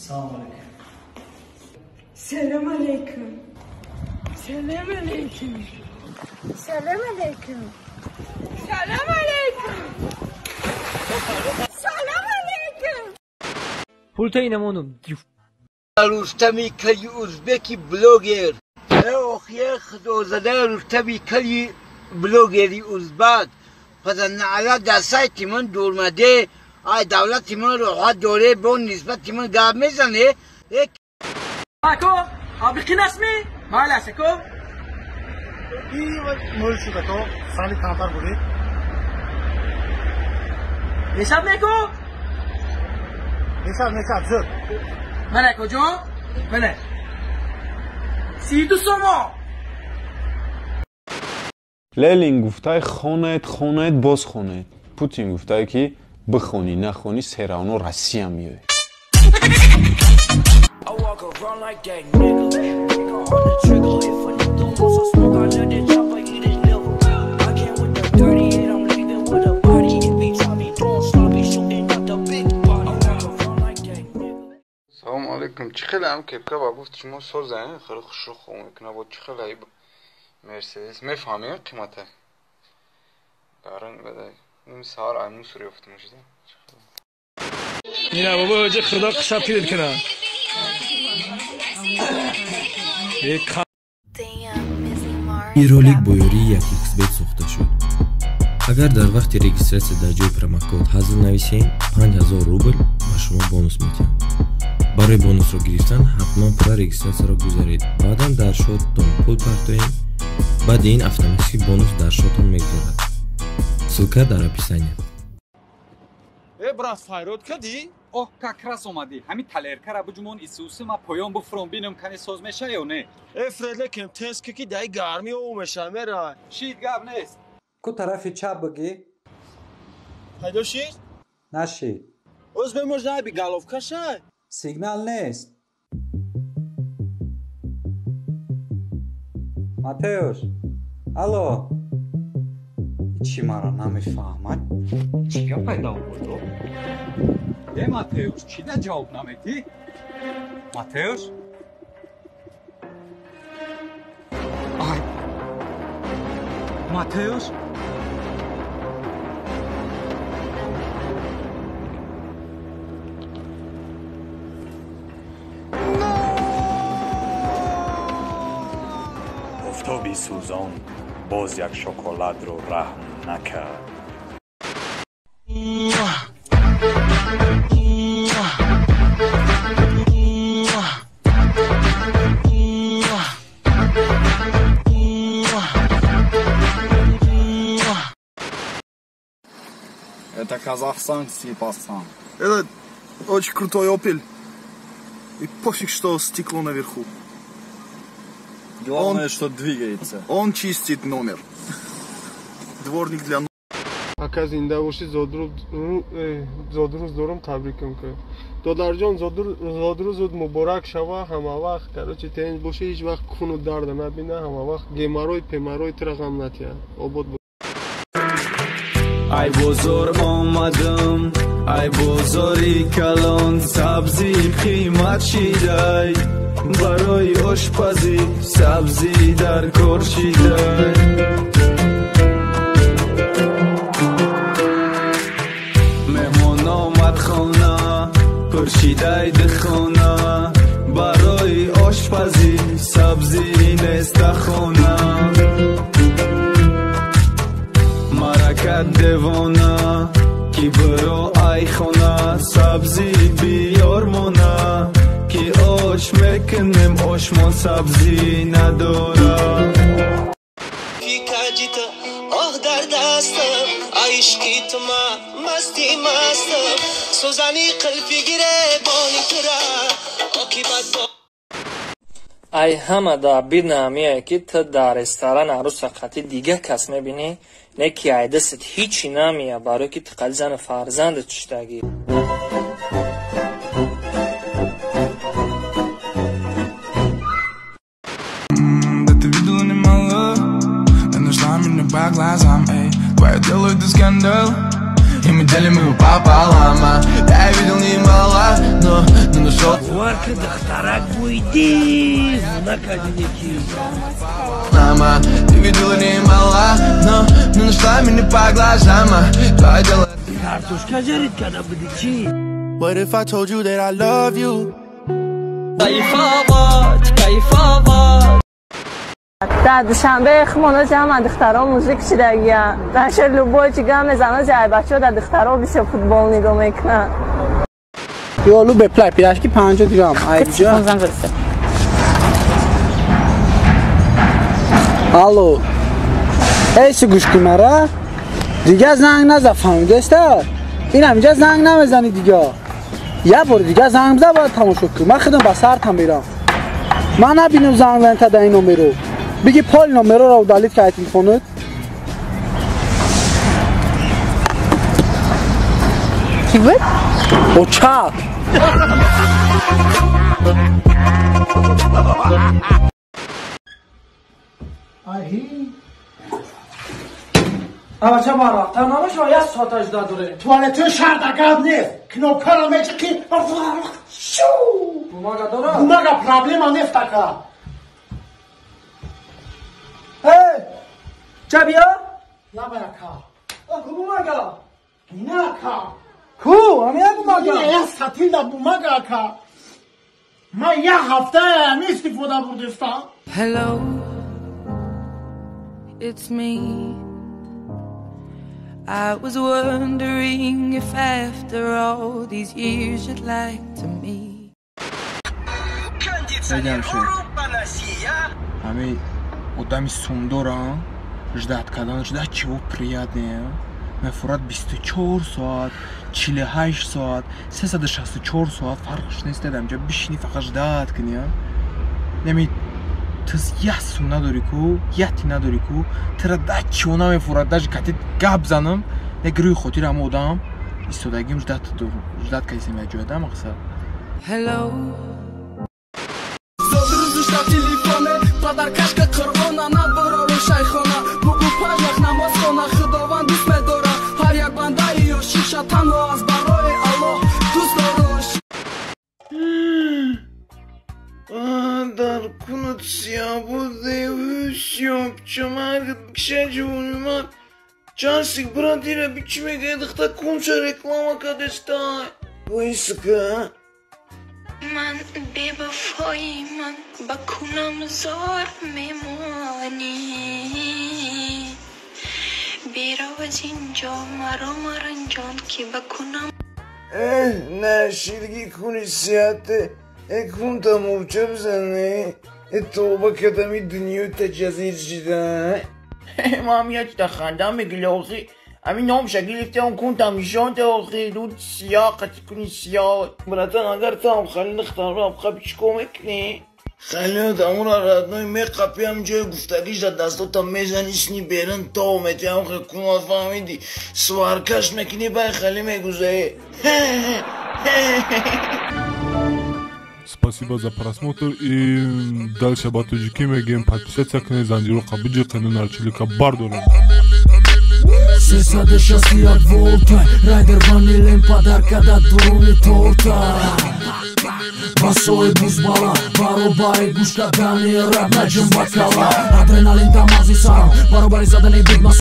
Салом алейкум. Салом алейкум. Салом алейкум. Салом алейкум. Салом алейкум. Салом алейкум. Пулта инамонум. Рустами кали узбеки блогер. Охе худозада Рустами кали блогери узбак. Пас дар сайти ман дурмаде, ай давлати ман роҳат доре, бо нисбати ман гап мезане. Ако, абиқи насми? Малас, ако? И мол шуд, ако, сали камтар бурид. Ҳисоб меку? Ҳисоб, ҳисоб, зуд. Мана, ако ҷон, мана. 32 сомон. Ленин гуфтай хонед, хонед, боз хонед. Путин гуфтай ки бихонӣ, нахонӣ, все равно Россия меоӣ. Салом алейкум. Чӣ хеле ам кепка ба гуфт шумо соза, хеле хушрӯ хом мекунад. Бо чӣ хеле ай Мерседес мефаҳмӣ қимата? Гарон бадай. Ним саҳар ай мусор ёфтам шуда. Ина бобо ҳоҷи худо қисса пир кунад. Ин ролик бо ёрии 1xBet сохта шуд. Агар дар вақти регистратсия дар ҷои промокод ҳазл нависем, 5000 рубл ба шумо бонус медиҳам. Барои бонусро гирифтан ҳатман пурра регистратсияро гузаред. Баъдан дар шоттон пул партоед. Баъди ин автоматически бонус дар шоттон мегузарад. Ссылка дар описание. Э, брат, файрод кадӣ? Оҳ, как раз омадӣ. Ҳамин талеркара буҷумон Исуси ма поён буфуром бинам кане соз меша ё не? Э, Фрелекем, тез ки дай гарми ов меша, мера. Шид гап нест. Ку тарафи чап бигӣ? Пайдо шид? Нашид. Оз бемож наби головка шай? Сигнал нест. Матеуш, алло. Чӣ маро намефаҳмад? Чӣ гап пайдо бурдо? Е, Матеуш, чӣ да ҷавоб наметӣ? Матеуш? Ай! Матеуш? Офтоби сӯзон боз як шоколадро раҳм накард. Это казахстанский пацан. Это очень крутой Opel. И пофиг, что стекло наверху. Главное, что двигается. Он чистит номер. Дворник для... Ака зинда бошӣ, зодрӯз дорам, табрикам кунам. Додарҷон, зодрӯзут муборак шава, ҳама вақт, короче, тенҷ бошӣ, ҳеҷ вақт куну дарда набина, ҳама вақт геморрой, пеморрой тура ғам натиҳад. Обод бош. Ай бозор омадам, ай бозори калон, сабзӣ қимат шидай, барои ошпазӣ сабзӣ дар кор шидай. Меҳмон омад хона, пуршидай духона, барои ошпазӣ сабзӣ неста хона. Маракат девона, ки биро ай хона, сабзӣ биёр мона, ки ош мекунем, ошмон сабзӣ надора. Оҳ дар дастам, ишқи ту ма масти мастам, сӯзани қилфи гиребони тура оқибат бо Ай ҳама да биднаамие ки ту дар ресторан арӯса қатъи дига кас мебинӣ, не ки ай дастат ҳичи намея, барое ки ту қали зану фарзандат чиштагӣ. Да ты видела немало, да нашла меня по глазам, эй. Твое дело это скандал, и мы делим его пополам, а. Да я видел немало, но нашел. Духтарак бӯи дивона кардине ки. Мама, ты видела немало, но не нашла меня по глазам. Твое дело. Картошка жарить карда будӣ чӣ? What if I told you that I love you? Кайфовать, кайфовать. Дар Душанбе хумона ҷамъ духтаро мужик шидагия. Дар любой чӣ гап мезанад, ҷай бачаҳо дар духтаро бисёр футбол нигоҳ мекунанд. Ёлу беплай пирашки 50 дирам. Айҷа. Алло. Эй си гӯш кун мара. Дига занг наза, фаҳмидеста? Инам инҷа занг намезани дига. Я бор дига занг бизан, бояд тамошо кун. Ман худам ба сартам мерам. Ман набинам занг зани та дар ин номеро. Биги пол номероро удалить кай телефонат. Ки буд? Оча. Аҳи. Авача бара, та намешава як соат ажда доре. Туалетои шаҳр дар гап нест. Кнопкаро мечиқи. Шу. Бумага дора? Бумага проблема нест ака. Эй! Ча биё? Лаба ака. Ку бумага? Ина ака. Ку, ами бумага? Ина як сатил да бумага ака. Ман як ҳафта ами истифода бурдистам. Hello, it's me. I was wondering if after all these years you'd like to meet. Ами одами сумдора ждать карданаш да чего приятное. Мефурад 24 соат, 48 соат, 364 соат фарқш нест, дамҷа бишини фақат ждать кунӣ. Нами ту як сум надорӣ ку, яти надорӣ ку, тура да чего намефурад, даже кати гап занам, як рӯи хотири ҳама одам истодагим ждать дорум, ждать кардисем як ҷояда мақсад. Hello. Телефоне падаркашка қурбона набарору шайхона бугу панҷ вақт намоз хона худованд дӯст медора ҳар як бандаи ошиша танҳо аз барои Аллоҳ дӯст дорош. Дар кунат сиёбудевусёбчамагкшаҷунуман чансик братира бичи мега духта кунча реклама кадестай виска. Ман бевафои ман ба кунам зор мемонӣ, бирав аз инҷо маро маранҷон ки ба кунам. Эҳ, наширги куни сиҳате экунта мовча бизане тоба кадами дунёи таҷазир шида. Мам ячта ханда мегилохи ами номша гирифте он кунтам нишонте охи дуд сиёҳ қати куни сиёҳ. Братан, агар таам хали духтарро абқапи чӣ кор мекунӣ? Хали одаморо родной меқапи ҳам ҷои гуфтагиш дар дастотам мезани сни берин то метиҳам хе куна фаҳмиди сваркаш мекунӣ бай хали мегузаи. Спасибо за просмотр и дальше ба тоҷикӣ мегӯем подписаться кунед, занҷироқа биҷиқену нарчилика бардорем. 361 волта Райдер ванилем подарка да дуруни торта. Басои бузбала баробари гӯш кардани раб наҷум ба кала. Адреналин дамази сарам баробари задани бигмас.